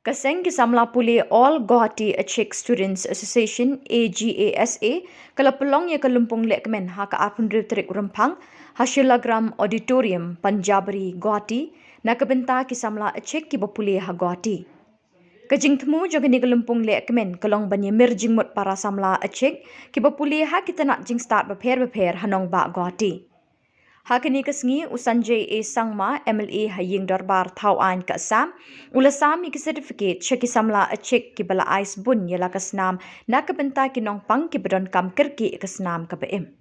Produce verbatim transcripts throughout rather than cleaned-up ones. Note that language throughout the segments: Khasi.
Ka seng ki samla pule All Guwahati Achik Students Association, A G A S A, ka la pynlong ïa ka lympung lehkmen ha ka arphew hynriew tarik Rymphang ha Shulagram Auditorium, Panjabari, Guwahati, na ka bynta ki samla Achik kiba pule ha Guwahati. Ka jingthmu jong kane ka lympung lehkmen ka long ban ïamir jingmut para samla Achik kiba pule ha ki tnat jingstad bapher bapher ha nongbah Guwahati. Ha kane ka sngi u Sanjay A Sangma, M L A ha ïing dorbar thaw aiñ ka Assam, u la sam ïa ki certificate sha ki samla Achik kiba la ai sbun ïa la ka snam na ka bynta ki nongpang kiba donkam kyrkieh ïa ka snam kaba im.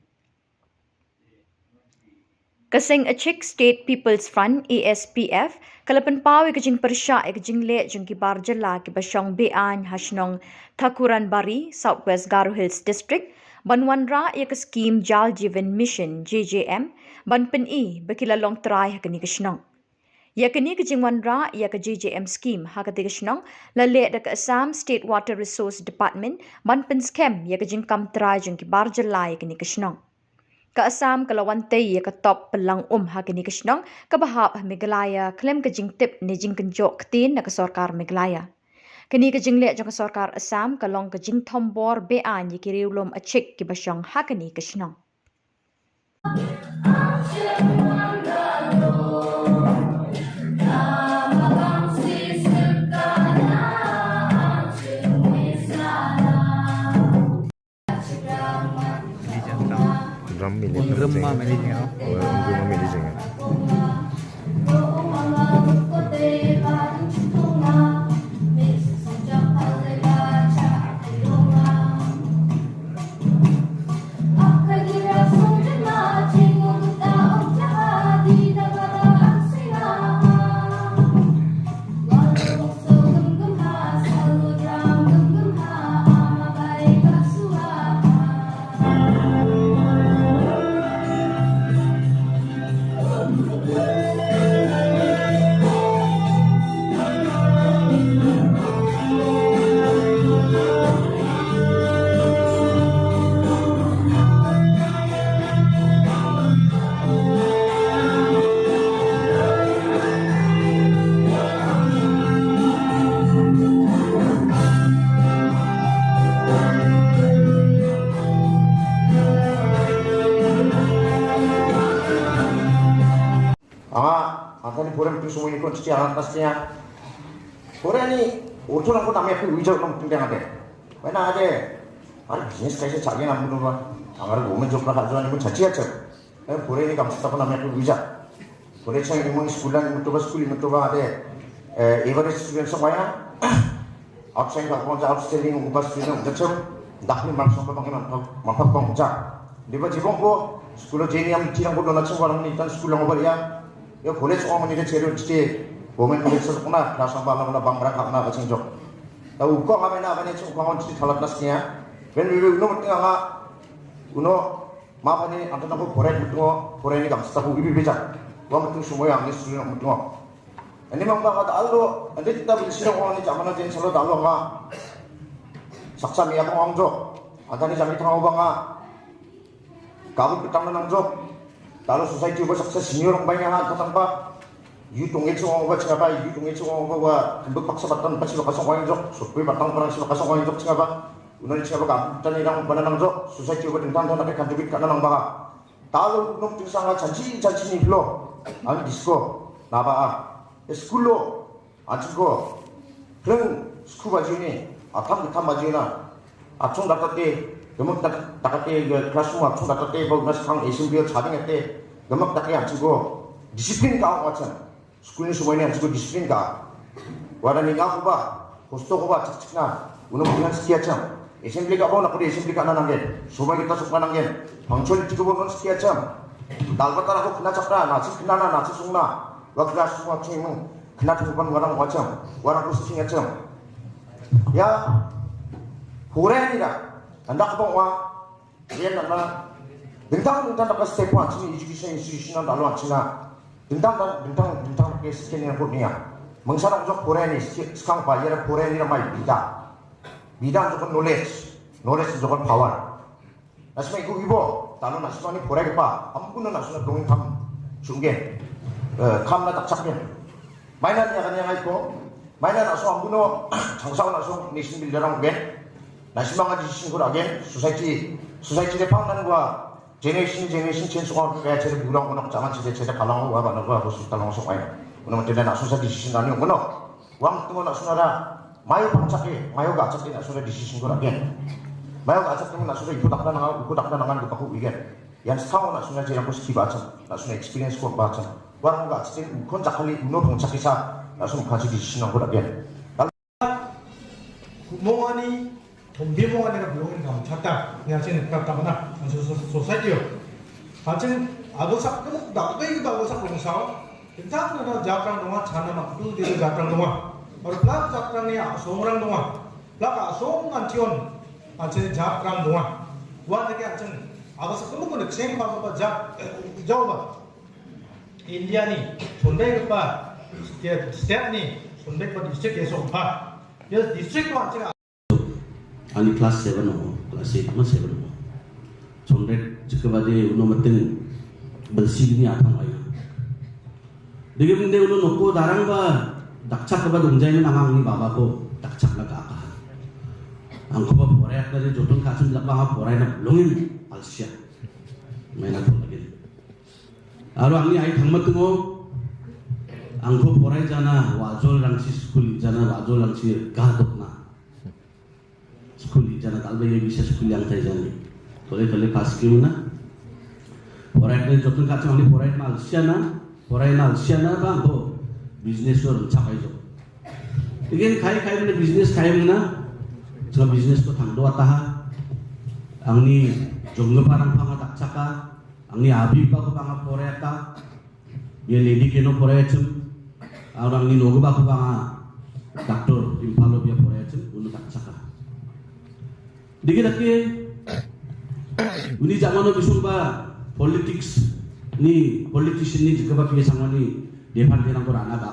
Ka seng Achik State People's Front, A S P F, ka la pynpaw ïa ka jingpyrshah ïa ka jingleh jong ki bar jylla kiba shong be-aiñ ha shnong Thakuranbari, South West Garo Hills District, ban wanrah ïa ka skhim Jal Jeevan Mission, J J M, ban pyni ba ki la long trai ha kane ka shnong. Ïa kane ka jingwanrah ïa ka J J M skhim ha katei ka shnong la leh da ka Assam State Water Resource Department ban pynskhem ïa ka jingkam trai jong ki bar jylla ïa kane ka shnong. Ka Assam ka la wan tei ïa ka top pynlang um ha kane ka shnong kaba hap ha Meghalaya khlem ka jingtip ne jingkynjoh ktien na ka sorkar Meghalaya. Kane ka jingleh jong ka sorkar Assam ka long ka jingthombor be-aiñ ïa ki riewlum Achik kiba shong ha kane ka shnong. Ram mili. Ram ma mili jing. Oh, ram ma mili jing. Anga, angkani pore mynta sumoi ni kon stia, angkani stia. Pore ni, ortho nang kon amya pi uijau nang tindang ade. Wena ade. Ar business kaisa chagi nang mudo ba. Angar government job na kajo ni mun chachi acha. Eh, pore ni kam sita kon amya pi uijau. Pore chang ni mun school ni mudo ba, school ni mudo ba ade. Eh, average student songwaya. Absent ka pon ja, outstanding, upas sino ja chum. Dak ni mang song ka bang man pha, man pha pong ja. Di ba jibong ko, school jeni am tirang ko dona chum warang ni tan school ang bar ya. Yo college ong ni de cheru chite. Government college sa kona, class ang ba na bang rak na ka ching jok. Ta u ko ngam na ba ni chum ko ngon chite thalat nas nia. Ben bi bi uno mati nga, uno ma pa ni anta na ko pore mutungo, pore ni kam sa ko ibi bija. Wa mutung sumoy ang ni suri mutungo. Ani mang ba ka ta alo, ani ta bil sirong ani jamana jen salo ta alo nga. Saksa mi abang ong jo. Anta ni jami thang obang nga. Kabut petang nang jo. Ta alo society ba saksa senior ong bai nga ta tang ba. Yu tung e chung ong ba chingaba, yu tung e chung ong ba. Kembek paksa batang pa silo kasong ong jo. Sukui batang parang silo kasong ong jo chingaba. Unan chingaba kabut petang ni dang ba nang jo. Society ba ding tang tang na kan jubit ka nang ba. Ta alo nong ting sang chanchi chanchi ni blo. Ani disco. Na ba a. School lo, achiko, kleng sku ba juni, atham ki tham ba juna, achung datate, gemak dak-, datate, classroom achung datate, ba unas kang assembly chading ate, gemak dake achiko, discipline ka ong achan. School ni sumoi ni achiko discipline ka. Wada ni nga kuba, hosto kuba, chik chik na, unum dengan setia chang. Assembly ka bau na kudi assembly ka na nanggen. Sumoi kita sukma nanggen. Punctuality ka bau non setia chang. Dal bata na ko kena chakra, na chik kena na, na chik sungna. Wa class sungwa ching mung. Kena thung pan warang wacham, warang kusing acham. Ya, pure ni da, andak bong wa, ya na na, dingtang dingtang da ka step wa chini education institution da lo china, dingtang da, dingtang, dingtang ke skin yang put niya. Mengsa dang jok pure ni, skang pa, ya pure ni da mai bida. Bida jok knowledge, knowledge jok power. Nasmai ku ibo, tano nasmai ni pore pa, ampun nasmai dong kam sungge. Eh, kam na tak sakgen. Mainan ya kan yang ai ko. Maina na song buno, changsa na song nation builder ang gen. Na simang decision ko gen, society, society de pang nan wa generation generation change ko kaya chere burang kono, jangan chere chere kalang wa ba na wa hospital lang song ai. Kono mate na song sa decision ani kono. Wang tu na song ada, mayo pangchak e, mayo gachak e na song sa decision ko gen. Mayo gachak tu na song sa iku dakna nangan, iku dakna nangan ko paku igen. Yang sekarang na song sa chere ko ski bacham, na song sa experience ko bacham. Warang gachak e, kon chakali, uno pangchak e sa, na song sa decision ko gen. Mawani, thong bi mawani ka belongin kam chata, ni achin ka tamana, an so so society yo. Achin, abo sak kemuk dak bai ba abo sak long sao. Kita na na jakrang donga, chana mak tu di jakrang donga. Or plak jakrang ni asong rang donga. Plak asong an chion, achin jakrang donga. Wan de achin, abo sak kemuk ne kseng ba ba jak, jauh ba. India ni, sundai kpa, state, state ni, sundai kpa district eso kpa. Yes, district ko achin Ani class seven o, class eight ma seven o. Chonrek jikaba de uno mating belsi ni athang ai. Digi mende uno noko darang ba dakchak ba dongjai men angang ni baba ko dakchak na ka ka. Angko ba porai na de jotun kachin laba porai na longin alsia. Maina to lagi. Aro angni ai thangma tungo, angko porai jana wajol rangsi school jana wajol rangsi gadok na. School jana kalba ye bisa school yang tai jani. Tole tole pass ki na. Porai na jotun kacang ni porai na alsiana, porai na alsiana ba angko business lo rangchak ai jo. Again kai kai na business kai na, so business ko thang do ataha. Angni jongga parang panga dakchaka, angni abi pa ko panga porai ka, Bia lady keno porai chim, orang ni nogo ba ko ba doctor impalo bia porai chim, unu tak chaka. Dikit dake, uni jamano bisung ba politics ni politician ni jika ba pia sangani depan dia nang korana ba.